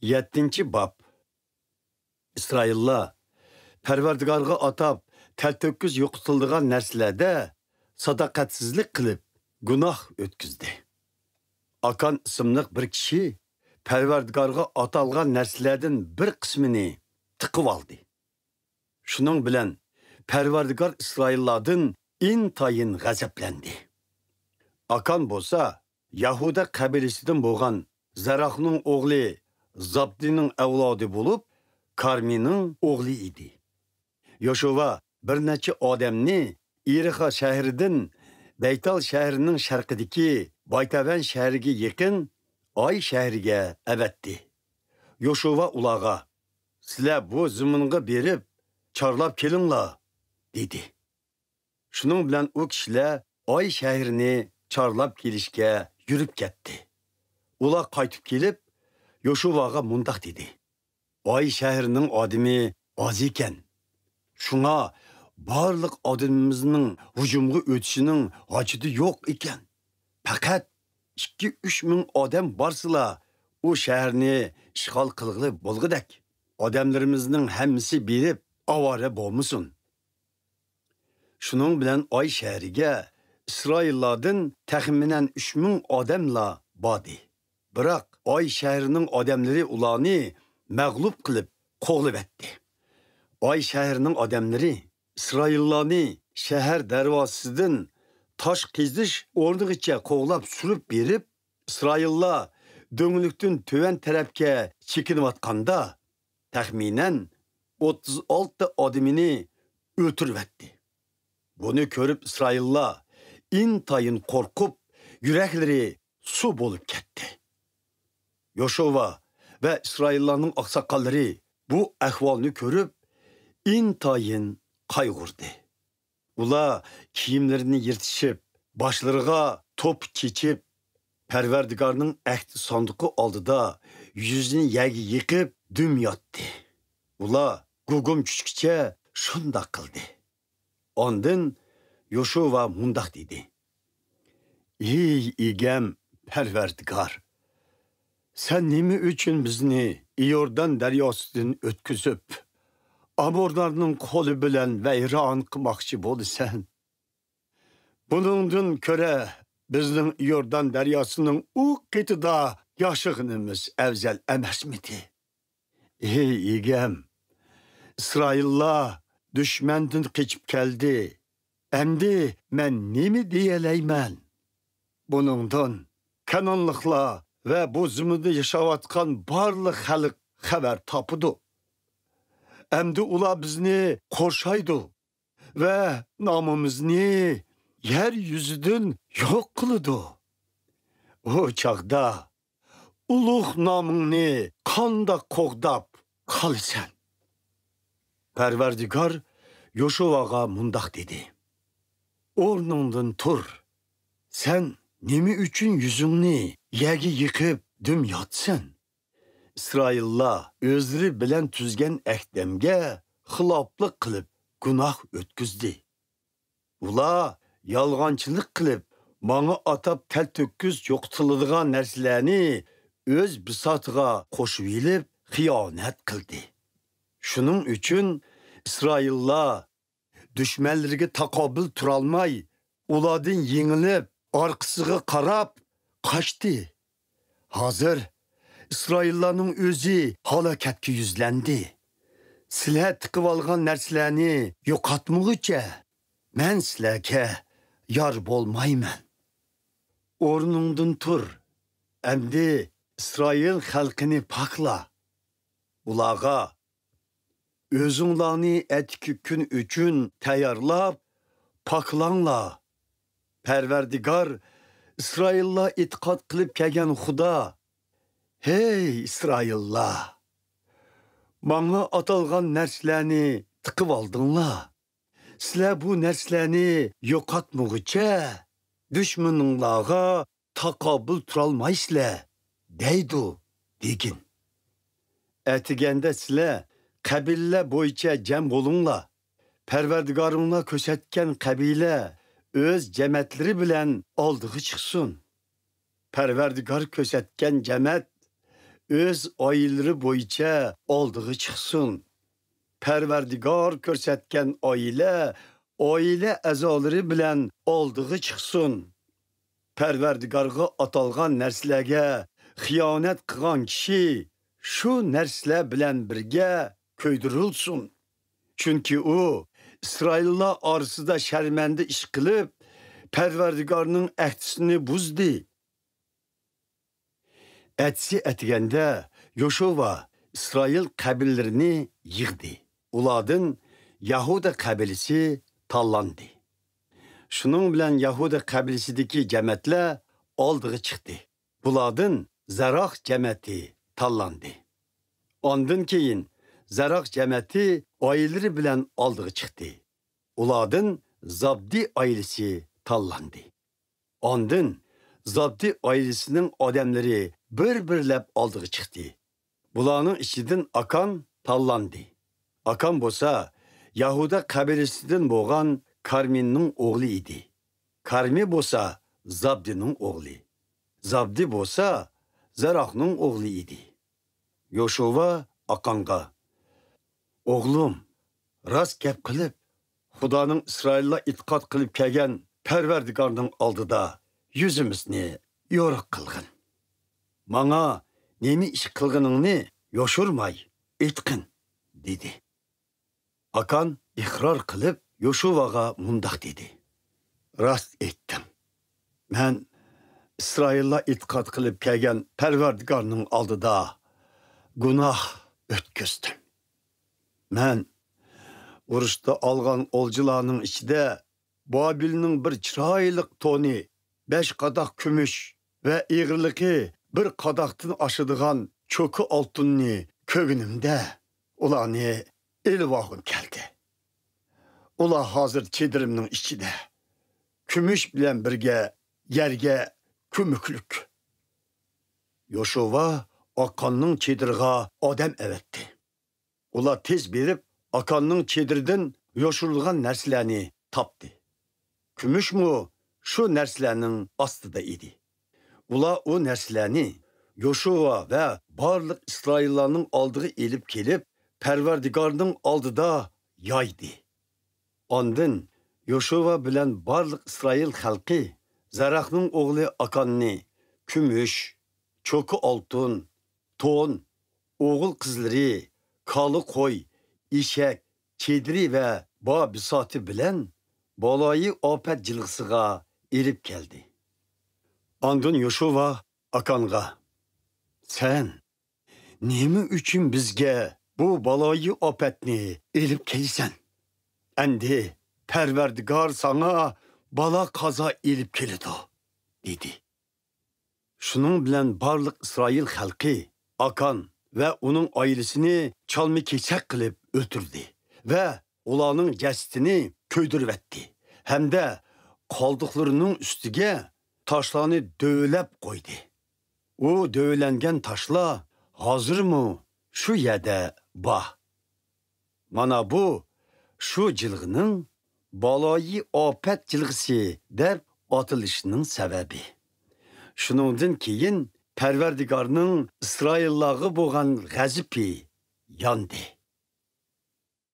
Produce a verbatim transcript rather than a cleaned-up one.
يەتتىنچى باب. ئىسرائىللار پەرۋەردىگارغا ئاتاپ تەلتۆكۈس يوقىتىلىدىغان نەرسىلەردە ساداقەتسىزلىك قىلىپ، گۇناھ ئۆتكۈزدى. ئاكان ئىسىملىق بىر كىشى پەرۋەردىگارغا ئاتالغان نەرسىلەردىن بىر قىسمىنى تىقىۋالدى. شۇنىڭ بىلەن پەرۋەردىگار ئىسرائىللاردىن ئىنتايىن غەزەپلەندى. ئاكان بولسا يەھۇدا قەبىلىسىدىن بولغان زەراخنىڭ ئوغلى زابدىنىڭ ئەۋلادى بولۇپ، كارمىنىڭ ئوغلى ئىدى. يوشۇۋا بىر نەچچە ئادەمنى ئېرىخا شەھىرىدىن بەيتال شەھىرىنىڭ شەرقىدىكى بايتەۋەن شەھىرىگە يېقىن ئاي شەھىرىگە ئەۋەتتى. يوشۇۋا ئۇلارغا، «سىلەر بۇ زېمىنغا بېرىپ، چارلاپ كېلىڭلار» دېدى. شۇنىڭ بىلەن ئۇ كىشىلەر ئاي شەھىرىنى چارلاپ كېلىشكە يۈرۈپ كەتتى. ئۇلار قايتىپ كېلىپ، يوشۇۋاغا مۇنداق دېدى: «ئاي شەھىرىنىڭ ئادىمى ئاز ئىكەن. شۇڭا بارلىق ئادىمىمىزنىڭ ھۇجۇمغا ئۆتۈشىنىڭ ھاجىتى يوق ئىكەن. پەقەت ئىككى-ئۈچ مىڭ ئادەم بارسىلا، ئۇ شەھەرنى ئىشغال قىلغىلى بولغۇدەك. ئادەملىرىمىزنىڭ ھەممىسى بېرىپ ئاۋارە بولمىسۇن.» شۇنىڭ بىلەن ئاي شەھىرىگە ئىسرائىللاردىن تەخمىنەن ئۈچ مىڭ ئادەملا باردى. بىراق ئاي شەھىرىنىڭ ئادەملىرى ئۇلارنى مەغلۇپ قىلىپ قوغلىۋەتتى. ئاي شەھىرىنىڭ ئادەملىرى ئىسرائىللارنى شەھەر دەرۋازىسىدىن تاش قېزىش ئورنىغىچە قوغلاپ سۈرۈپ بېرىپ، ئىسرائىللار دۆڭلۈكتىن تۆۋەن تەرەپكە چېكىنىۋاتقاندا، تەخمىنەن ئوتتۇز ئالتە ئادىمىنى ئۆلتۈرۈۋەتتى. بۇنى كۆرۈپ ئىسرائىللار ئىنتايىن قورقۇپ، يۈرەكلىرى سۇ بولۇپ كەتتى. يوشۇۋا ۋە ئىسرائىللارنىڭ ئاقساقاللىرى بۇ ئەھۋالنى كۆرۈپ، ئىنتايىن قايغۇردى. ئۇلار كىيىملىرىنى يىرتىشىپ، باشلىرىغا توپا چېچىپ، پەرۋەردىگارنىڭ ئەھدى ساندۇقى ئالدىدا يۈزىنى يەرگە يېقىپ دۈم ياتتى. ئۇلار گۇگۇم چۈشكىچە شۇنداق قىلدى. ئاندىن يوشۇۋا مۇنداق دېدى: «ئى ئىگەم پەرۋەردىگار! سەن نېمە ئۈچۈن بىزنى ئىيوردان دەرياسىدىن ئۆتكۈزۈپ، ئامورلارنىڭ قولى بىلەن ۋەيران قىلماقچى بولىسەن؟ بۇنىڭدىن كۆرە بىزنىڭ ئىيوردان دەرياسىنىڭ ئۇ قېتىدا ياشىغىنىمىز ئەۋزەل ئەمەسمىدى؟ ئى ئىگەم، ئىسرائىللار دۈشمەندىن قېچىپ كەلدى. ئەمدى مەن نېمە دېيەلەيمەن؟ بۇنىڭدىن كەنئانلىقلار ۋە بۇ زېمىندا ياشاۋاتقان بارلىق خەلق خەۋەر تاپىدۇ. ئەمدى ئۇلار بىزنى قورشايدۇ ۋە نامىمىزنى يەر يۈزىدىن يوق قىلىدۇ. ئۇ چاغدا ئۇلۇغ نامىڭنى قانداق قوغداپ قالىسەن؟» پەرۋەردىگار يوشۇۋاغا مۇنداق دېدى: «ئورنۇڭدىن تۇر. سەن نېمە ئۈچۈن يۈزۈڭنى يەرگە يېقىپ دۈم ياتىسەن؟ ئىسرائىللار ئۆزلىرى بىلەن تۈزگەن ئەھدەمگە خىلاپلىق قىلىپ گۇناھ ئۆتكۈزدى. ئۇلار يالغانچىلىق قىلىپ، ماڭا ئاتاپ تەلتۆكۈس يوقىتىلىدىغان نەرسىلەرنى ئۆز بىساتىغا قوشۇۋېلىپ خىيانەت قىلدى. شۇنىڭ ئۈچۈن ئىسرائىللار دۈشمەنلىرىگە تاقابىل تۇرالماي، ئۇلاردىن يېڭىلىپ، ئارقىسىغا قاراپ قاچتى. ھازىر ئىسرائىللارنىڭ ئۆزى ھالاكەتكە يۈزلەندى. سىلەر تىقىۋالغان نەرسىلەرنى يوقاتمىغۇچە، مەن سىلەرگە يار بولمايمەن. ئورنۇڭدىن تۇر. ئەمدى ئىسرائىل خەلقىنى پاكلا. ئۇلارغا، ئۆزۈڭلارنى ئەتىكى كۈن ئۈچۈن تەييارلاپ، پاكلاڭلار. پەرۋەردىگار، ئىسرائىللار ئېتىقاد قىلىپ كەلگەن خۇدا، ھەي ئىسرائىللار! ماڭا ئاتالغان نەرسىلەرنى تىقىۋالدىڭلار. سىلەر بۇ نەرسىلەرنى يوقاتمىغۇچە، دۈشمىنىڭلارغا تاقابىل تۇرالمايسىلەر، دەيدۇ، دېگىن. ئەتىگەندە سىلەر قەبىلىلەر بويىچە جەم بولۇڭلار. پەرۋەردىگارىڭلار كۆرسەتكەن قەبىلە ئۆز جەمەتلىرى بىلەن ئالدىغا چىقسۇن. پەرۋەردىگار كۆرسەتكەن جەمەت ئۆز ئائىلىلىرى بويىچە ئالدىغا چىقسۇن. پەرۋەردىگار كۆرسەتكەن ئائىلە ئائىلە ئەزالىرى بىلەن ئالدىغا چىقسۇن. پەرۋەردىگارغا ئاتالغان نەرسىلەرگە خىيانەت قىلغان كىشى شۇ نەرسىلەر بىلەن بىرگە كۆيدۈرۈلسۇن. چۈنكى ئۇ ئىسرائىللار ئارىسىدا شەرمەندە ئىش قىلىپ، پەرۋەردىگارنىڭ ئەھدىسىنى بۇزدى. ئەتىسى ئەتىگەندە يوشۇۋا ئىسرائىل قەبىلىلىرىنى يىغدى. ئۇلاردىن يەھۇدا قەبىلىسى تاللاندى. شۇنىڭ بىلەن يەھۇدا قەبىلىسىدىكى جەمەتلەر ئالدىغا چىقتى. بۇلاردىن زەراخ جەمەتى تاللاندى. ئاندىن كېيىن زەراخ جەمەتى ئائىلىلىرى بىلەن ئالدىغا چىقتى. ئۇلاردىن زابدى ئائىلىسى تاللاندى. ئاندىن زابدى ئائىلىسىنىڭ ئادەملىرى بىر-بىرلەپ ئالدىغا چىقتى. بۇلارنىڭ ئىچىدىن ئاكان تاللاندى. ئاكان بولسا يەھۇدا قەبىلىسىدىن بولغان كارمىننىڭ ئوغلى ئىدى. كارمى بولسا زابدىنىڭ ئوغلى. زابدى بولسا زەراخنىڭ ئوغلى ئىدى. يوشۇۋا ئاكانغا: «ئوغلۇم، راست گەپ قىلىپ، خۇدانىڭ ئىسرائىللار ئېتىقاد قىلىپ كەلگەن پەرۋەردىگارنىڭ ئالدىدا يۈزىمىزنى يورۇق قىلغىن. ماڭا نېمە ئىش قىلغىنىڭنى يوشۇرماي ئېيتقىن» دېدى. ئاكان ئىقرار قىلىپ، يوشۇۋاغا مۇنداق دېدى: «راست ئېيتتىڭ. مەن ئىسرائىللار ئېتىقاد قىلىپ كەلگەن پەرۋەردىگارنىڭ ئالدىدا گۇناھ ئۆتكۈزدۈم. مەن ئۇرۇشتا ئالغان ئولجىلارنىڭ ئىچىدە بابىلنىڭ بىر چىرايلىق تونى، بەش قاداق كۈمۈش ۋە ئېغىرلىقى بىر قاداقتىن ئاشىدىغان چوكا ئالتۇننى كۆرگىنىمدە، ئۇلارنى ئېلىۋالغۇم كەلدى. ئۇلار ھازىر چېدىرىمنىڭ ئىچىدە، كۈمۈش بىلەن بىرگە يەرگە كۆمۈكلۈك.» يوشۇۋا ئاكاننىڭ چېدىرىغا ئادەم ئەۋەتتى. ئۇلار تېز بېرىپ، ئاكاننىڭ چېدىرىدىن يوشۇرۇلغان نەرسىلەرنى تاپتى. كۈمۈشمۇ شۇ نەرسىلەرنىڭ ئاستىدا ئىدى. ئۇلار ئۇ نەرسىلەرنى يوشۇۋا ۋە بارلىق ئىسرائىللارنىڭ ئالدىغا ئېلىپ كېلىپ، پەرۋەردىگارنىڭ ئالدىدا يايدى. ئاندىن يوشۇۋا بىلەن بارلىق ئىسرائىل خەلقى زەرەخنىڭ ئوغلى ئاكاننى كۈمۈش، چوكا ئالتۇن، تون، ئوغۇل قىزلىرى، كالا قوي، ئېشەك، چېدىرى ۋە بار بىساتى بىلەن بالايىئاپەت جىلغىسىغا ئېلىپ كەلدى. ئاندىن يوشۇۋا ئاكانغا: «سەن نېمە ئۈچۈن بىزگە بۇ بالايىئاپەتنى ئېلىپ كېلىسەن؟ ئەمدى پەرۋەردىگار ساڭا بالا-قازا ئېلىپ كېلىدۇ» دېدى. شۇنىڭ بىلەن بارلىق ئىسرائىل خەلقى ئاكان ۋە ئۇنىڭ ئائىلىسىنى چالما-كېسەك قىلىپ ئۆلتۈردى ۋە ئۇلارنىڭ جەسىتىنى كۆيدۈرۈۋەتتى ھەمدە قالدۇقلىرىنىڭ ئۈستىگە تاشلارنى دۆۋىلەپ قويدى. ئۇ دۆۋىلەنگەن تاشلار ھازىرمۇ شۇ يەردە بار. مانا بۇ شۇ جىلغىنىڭ بالايىئاپەت جىلغىسى دەپ ئاتىلىشىنىڭ سەۋەبى. شۇنىڭدىن كېيىن پەرۋەردىگارنىڭ ئىسرائىللارغا بولغان غەزىپى ياندى.